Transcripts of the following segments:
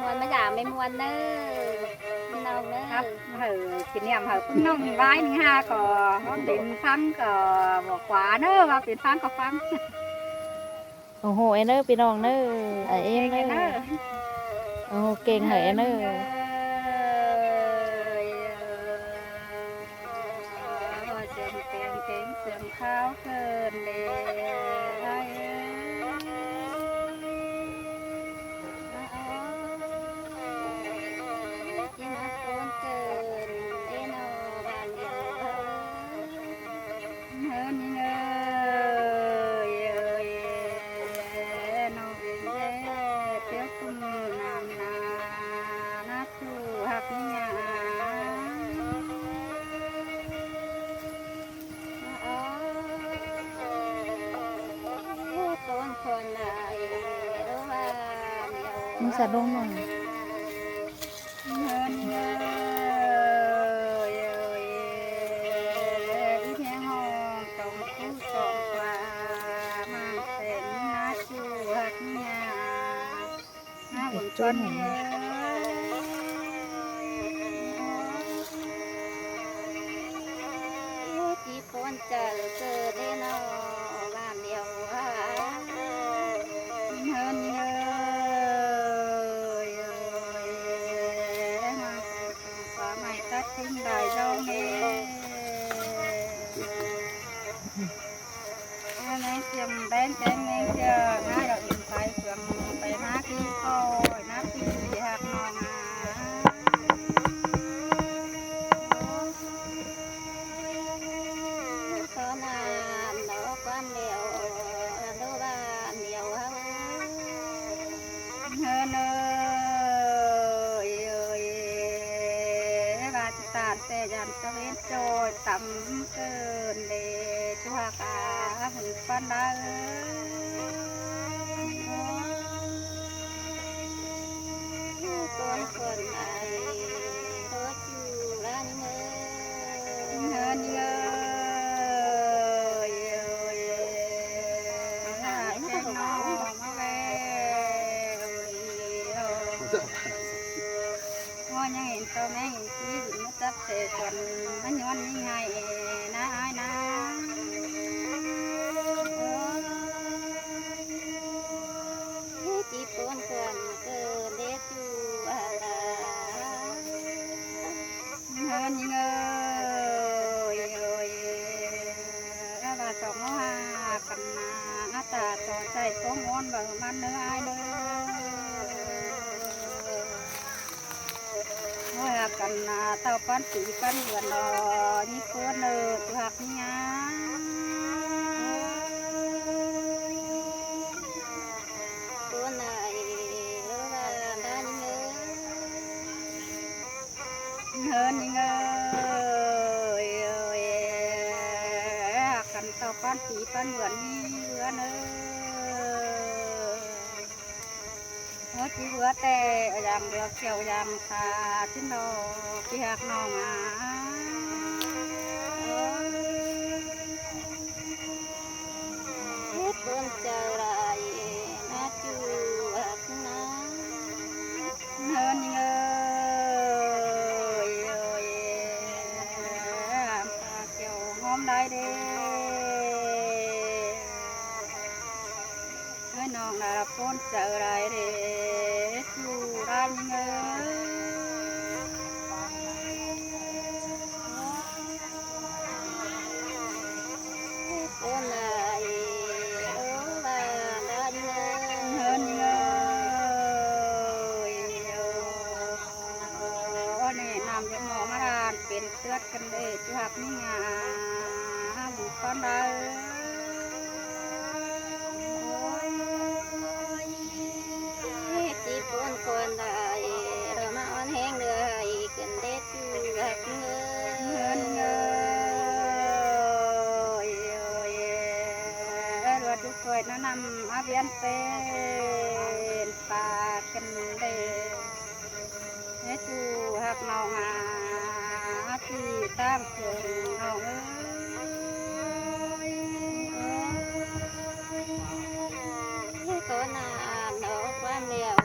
ມ່ວນມາຢາມແມ່ມ່ວນເດີ ພີ່ນ້ອງເດີ ເອີ ກິນແໜມເຮົາ ເພິ່ນນ້ອງວາຍນີ້ຫາກໍເປັນຟັງກໍບອກວ່າເດີ ວ່າເປັນຟັງກໍຟັງ. ໂອ້ໂຫ ເອີເດີ ພີ່ນ້ອງເດີ ອ້າຍເອັມເດີ ໂອ້ໂຫ ເກັ່ງໃຫ້ເອີເດີ. ມີສະດຸ້ງໜ້ອຍ. ແມງສຽງແດງແດງແມງເຈືອ ງາດອກອິນໄປເຄື່ອງໄປຫາກິນຂ້ອຍນະ ພີ່ຮັກນ້ອງອາ. ຂໍນາມດອກຄວາມແລ້ວ ໂລບານດຽວເຮົາ ເຮີນເອີຍ ວ່າຊິຕານແຕ່ຍາມຕະເວັນ ໂຈຍຕ່ຳເກີນເດ ຕົວກາຫຸນປານໃດ ໂອ້ຍ ຄົນຄົນໃດ ໂອ້ຍ ຢູ່ລານີ້ເອີຍ ເອີ ນີ້ເອີຍ ເອີຍ ເອີຍ ມາແລ້ວ ໂອ້ຍ ຍັງເຫັນໂຕແມ່ເຫັນທີ່ ມາຈັບແຕ່ກ່ອນ ມາຍ້ອນນີ້ໃຫ້ນາອ້າຍນາ ເອີຍ ທີ່ປົນຄວນເກີດເດ ເອີ ເອີ ເອີ ວ່າສອງເຮົາຫາກັນນາ ອັດຕາຕໍ່ໃສ່ຕົງໂອນເບິ່ງມັນເດີອ້າຍເດີ ເຮົາຫາກັນນາ ເຕົ້າປັນປີປັນເດືອນດອ ຍິບເປີດເດີ ຜູ້ຮັກເມຍ. ເຮີນຍິງເອີຍ ຮັກກັນຕໍ່ປັນປີປັນເດືອນມີເຮືອນເອີຍ ເຮີຊິເຫຼືອແຕ່ຢ່າງດຽວ ຂຽວຢ່າງຂາ ຊິນດອກທີ່ຮັກນ້ອງອາ. ເຮັດເບິ່ງເຈົ້າຫຼາຍ ມາຢູ່ຮັກນາ ເຮີນເອີຍ ພາກ່ຽວຫອມໄດ້ເດ້ ເຮີນນ້ອງລາລະພົນເຈົ້າຫຼາຍເດ້ ຢູ່ລານເອີຍ. ຄົນຫຼາຍ ເອີ ວ່າຫຼາຍເອີຍ ເອີຍ ເອີຍ ແນະນຳຢາກໝໍມາລານ ເປັນເລືອດກັນເດ້ ຈຸຮັກມີຫຍັງ ບໍ່ປານໃດ ໂອ້ຍ ທີ່ຄົນຄົນຫຼາຍ ເຮົາມາອ່ອນແຮງເຫຼືອໃຫ້ກັນເດ້ ເອີ ເອີຍ ເອີຍ ເອີຍ ລວດຢູ່ຊ່ວຍນະນຳອາວຽນເປັນປາກກັນເດ້ ເຮັດຢູ່ຮັກນ້ອງຫາທີ່ຕ່າງເຖິງນ້ອງເອີຍ ເອີຍ ກໍນານອກຄວາມແລ້ວ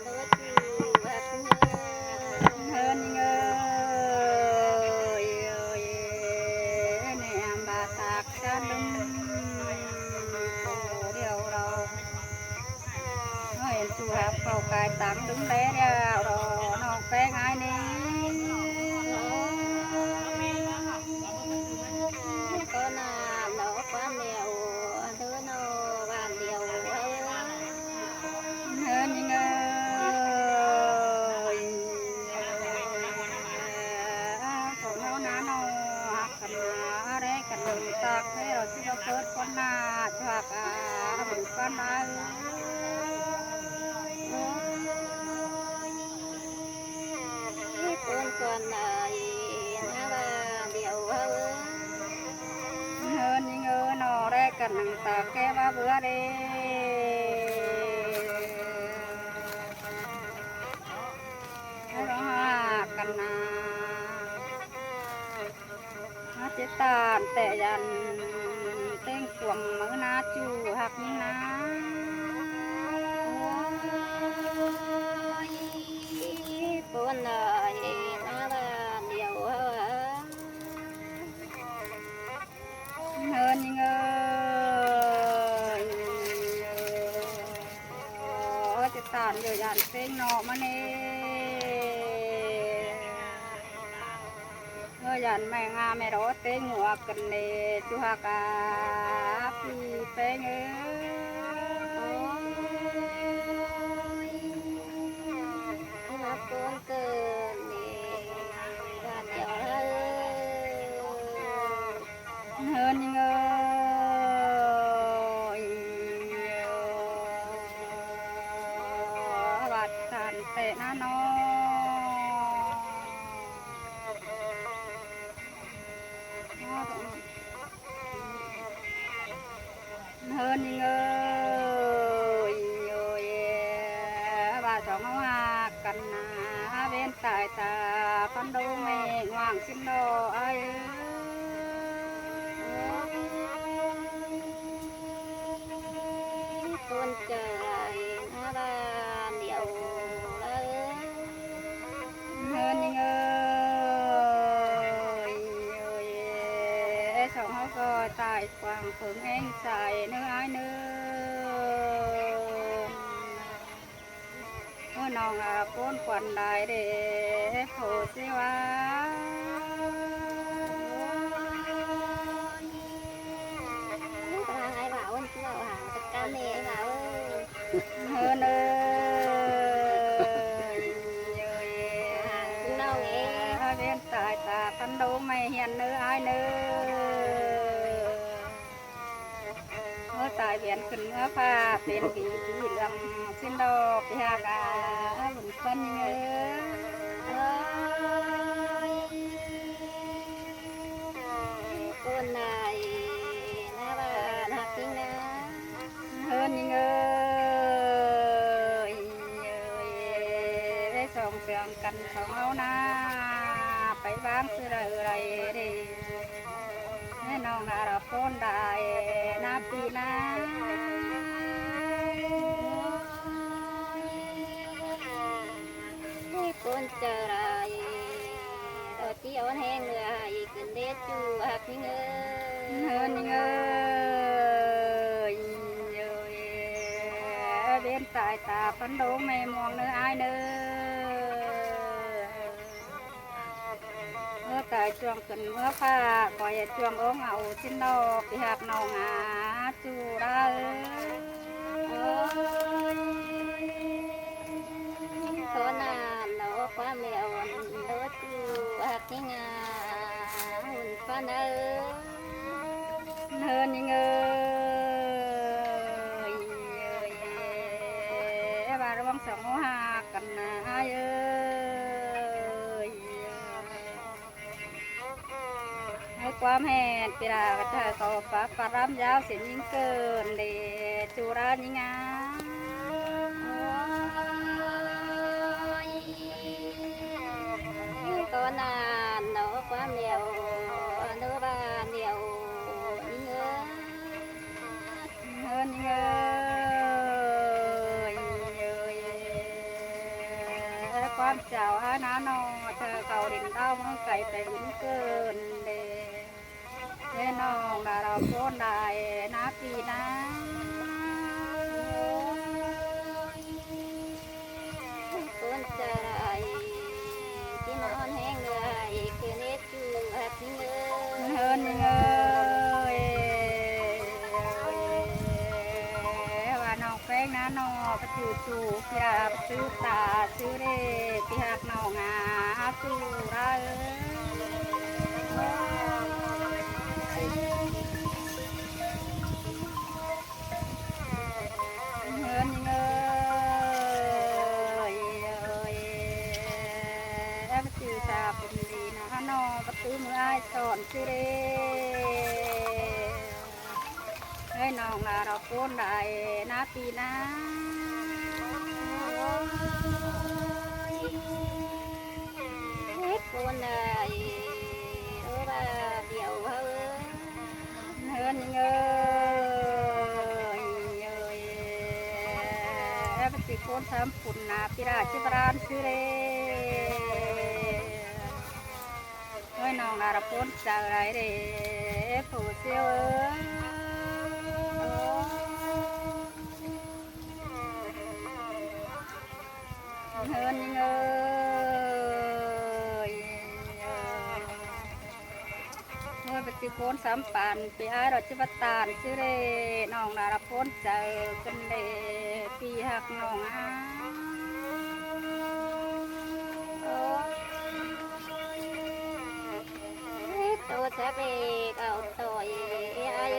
ໂດດ ສູ່ຮັບເຂົ້າກາຍຕັງດຶງແລແລ້ວ ນ້ອງແປ້ງອ້າຍນີ້ ກໍນານດອກຄວາມແລ້ວ ເດີນ້ອງບ້ານດຽວເອີຍ ເອີ ຍິງເອີຍ ເຂົາເຮົານານ້ອງຮັກກັນນາ ແລກັນເດີ ຕາກແທ້ເຮົາຊິບໍ່ເກີດຄົນໜ້າຈາກອາບຸນກັນນາເອີຍ. ເອີ ເພິ່ນກ່ອນໄດ້ນາວ່າດຽວເອີຍ ເຮີນຍິງເອີຍ ນອແລກກັນໜັງຕາແກ້ວ່າເບືອເດ ເຮົາຮັກກັນນາ ມາຕິດຕາມແຕ່ຢັນເຕັງກວມມື້ນາຈູຮັກຍິງນາ ໂອ້ຍ ໂປນເອີຍ ນາບ້ານດຽວເອີຍ ເຮີນຍິງເອີຍ ໂອ້ຍ ຕິດຕາມຢູ່ຢ້ານເຕັງເນາະມາເນ ເອີ ຢ້ານແມ່ງາແມ່ລໍເຕັງຫົວກັນເນ ຈຸຮັກອາ ພີ່ແປ້ງເອີຍ ໂອ້ຍ ຮັກຄົນເກີນເນ ບາດດຽວເຮີ ເຮີນຍິງເອີຍ ບາດສັນເຕະນະນ້ອງ ເຮີນຍິງເອີຍ ໂອ້ຍ ວ່າສອງເຮົາຮັກກັນນາ ເວັນຕາຍຕາ ພັນດົງແມ່ງວ່າງຊິນດອກອ້າຍເອີຍ ຄົນເຈີນາບ້ານດຽວເອີຍ ເຮີນຍິງເອີຍ ສອງເຮົາກໍຕາຍ ກວ້າງເຜິ້ງແຮງໃສເນີອ້າຍເນີ ໂອ້ ນ້ອງອາໂປນຄວັນໄດ້ເດ້ ໂພຊິວາ ເຮີນເອີຍ ເອີຍ ນ້ອງເອີຍ ເວັນຕາຍຕາພັນໂດງແມ່ຮຽນເນີອ້າຍເນີ ເອີ ຕາຍວຽນຂຶ້ນເມືອຟ້າ ເປັນຜີຜີເຫຼືອມຊິນດອກ ໄປຫາກາບຸນຄວັນເອີຍ ເອີຍ ຄົນນາຍນາບ້ານຮັກຈິງນາ ເຮີນຍິງເອີຍ ເອີຍ ໄດ້ສອງເຊື່ອງກັນສອງເຮົານາ ໄປວາງຊື່ໃດເອີຍເດ້ ແມ່ນ້ອງນາລະໂພນໄດ້ນາປີນາ ຄົນຈະໄດ້ ດອກຈີອ່ອນແຮງເຫຼືອໃຫ້ຂຶ້ນເດດຢູ່ຮັກຍິງເອີຍ ເຮີນຍິງເອີຍ ເອີຍ ເວັນຕາຍຕາພັນໂດງແມ່ມ່ວງເນີອ້າຍເນີ ເອີ ຕາຍຊ່ວງຂຶ້ນເມືອຟ້າ ຂ້ອຍຊ່ວງອົງເອົາຊິນດອກ ໄປຮັກນ້ອງຫາຈຸລາເອີຍ ໂອ້ຍ ຂໍນານດອກຄວາມແລ້ວ ໂດດຢູ່ຮັກຍິງຫາ ຫຸ່ນຟ້າເອີຍ ເຮີນຍິງເອີຍ ເອີຍ ເອີຍ ວ່າລະວັງສອງເຮົາຮັກກັນນາອ້າຍເອີຍ ໃຫ້ຄວາມແຮງປີລາກະເຈົ້າເຂົ້າປາກປາລຳຍາວເສັ້ນຍິງເກີນເດ ຈຸລາຍິງອາ ໂອ້ຍ ຕອນນັ້ນເນາະຄວາມແລ້ວ ອະນຸບານແລ້ວ ເອີຍ ເອີຍ ເອີຍ ຄວາມເຈົ້າອານານ້ອງ ເທີເຂົ້າດິນດາວເມືອງໄກໄປບຸນເກີນເດ ແມ່ນ້ອງດາລາວໂພນໄດ້ນາປີນາ ໂອ້ຍ ຢູ່ສູ່ທີ່ລາບຊື່ຕາຊື່ເລ ທີ່ຮັກນ້ອງຫາສູ່ລາເອີຍ ເຮືອນເອີຍ ເອີຍ ເອີຍ ເອີຍ ເອີຍ ສາວຄົນດີນະ ເຮົານ້ອງປະຕູເມືອອ້າຍສອນຊື່ເລ. ເອີຍ ນ້ອງລາລະຄົນໄດ້ນາປີນາ ເຮັດຄົນໄດ້ ໂອ ວ່າດຽວເຮົາເອີຍ ເຮືອນເອີຍ ເອີຍ ເອີຍ ປະຕິຄົນທຳຄຸນນາ ປີລາຊິບລ້ານຊື່ເລ. ໂອ້ຍ ນ້ອງລາລະພົນເຈົ້າຫຼາຍເດ້ ຜູ້ສຽວເອີຍ ເຮືອນເອີຍ ໂອ້ຍ ປະຕິຄົນສຳປັນ ປີອາຍລອດຈິບປະຕານຊື່ເລ ນ້ອງລາລະພົນເຈົ້າເປັນເລ ທີ່ຮັກນ້ອງຫາ ໂອ້ ໂຕສະເບກເອົາຕໍ່ເອ ເອີຍ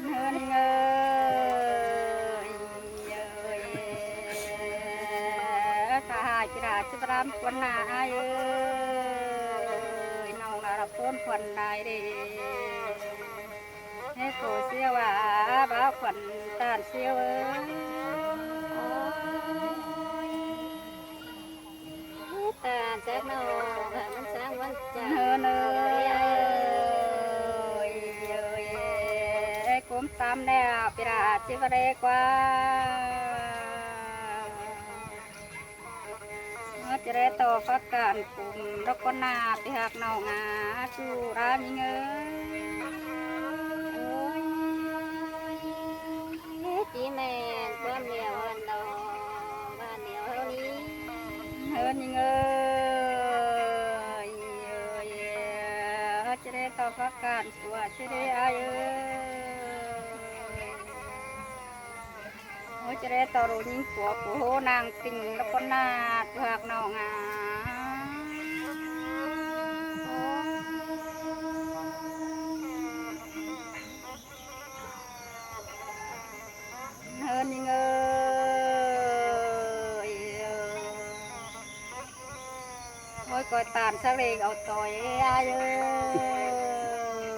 ເຮືອນເອີຍ ເອີຍ ສະຫາຍກິລາຊິບລຳຄວັນນາ ເອີຍ ນ້ອງລາລະພົນຄວັນໄດ້ເດ້ ໃຫ້ໂຕສຽວວ່າ ບ່າວຂວັນຕານສຽວເອີຍ ໂອ້ຍ ຕານຈັກໜໍ່ ມັນຊ່າງວັນຈັນ ເຮີເນີຍ ເອີຍ ເອີຍ ກົມຕຳແລ້ວ ປີລາຊິບເລກວ່າ ເຮົາຈະໄດ້ຕໍ່ຟັກການກຸມ ດອກກອນໜ້າ ທີ່ຮັກນ້ອງຫາສູ່ລາຍິງເອີຍ ໂອ້ຍ ທີ່ແມ່ນຄວາມແລ້ວອັນດອກ ບ້ານດຽວເຮົານີ້ ເຮີຍິງເອີຍ ເອີຍ ຈະໄດ້ຕໍ່ຟັກການ ຕົວຊິໄດ້ອ້າຍເອີຍ ໂອ້ຍ ຈະໄດ້ຕໍ່ລູກຍິງຜົວ ໂອ້ໂຫ ນາງຕິ່ງ ລະກອນນາດ ຜູ້ຮັກນ້ອງຫາ ເຮີຍິງເອີຍ ໂອ້ຍ ກອຍຕານສະເລກເອົາຕໍ່ເອ ອ້າຍເອີ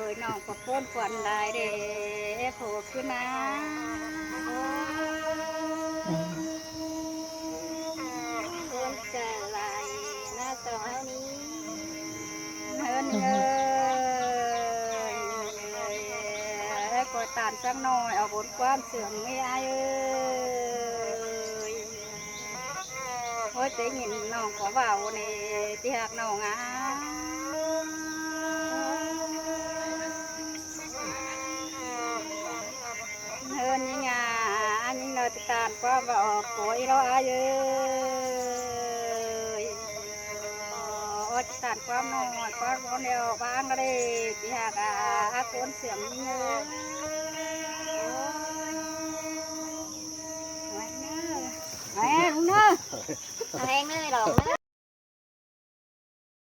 ຍ ນ້ອງກໍຄົນຄວັນຫຼາຍເດ້ ໂພຄືນາ ຄົນໃຈຫຼາຍນາສາວເຮົານີ້ ເຮີຍິງເອີຍ ກອຍຕານສັກໜ້ອຍ ເອົາບົນຄວາມເຊື່ອງເອ ອ້າຍເອີຍ. ໂອ້ຍ ໄດ້ຍິນນ້ອງກໍເວົ້າເນ ທີ່ຮັກນ້ອງອາ ເຮີຍິງອາ ຍິງນ້ອຍຕານຄວາມວ່າອອກໂກຍເນາະ ອ້າຍເອີຍ ໂອ້ຍ ຕານຄວາມນ້ອຍ ຄວາມແນວບາງເດ້ ທີ່ຮັກອາ ຄົນເຊື່ອງຍິງເອີຍ. ແຮງເດີ ແຮງເດີດອກເດີ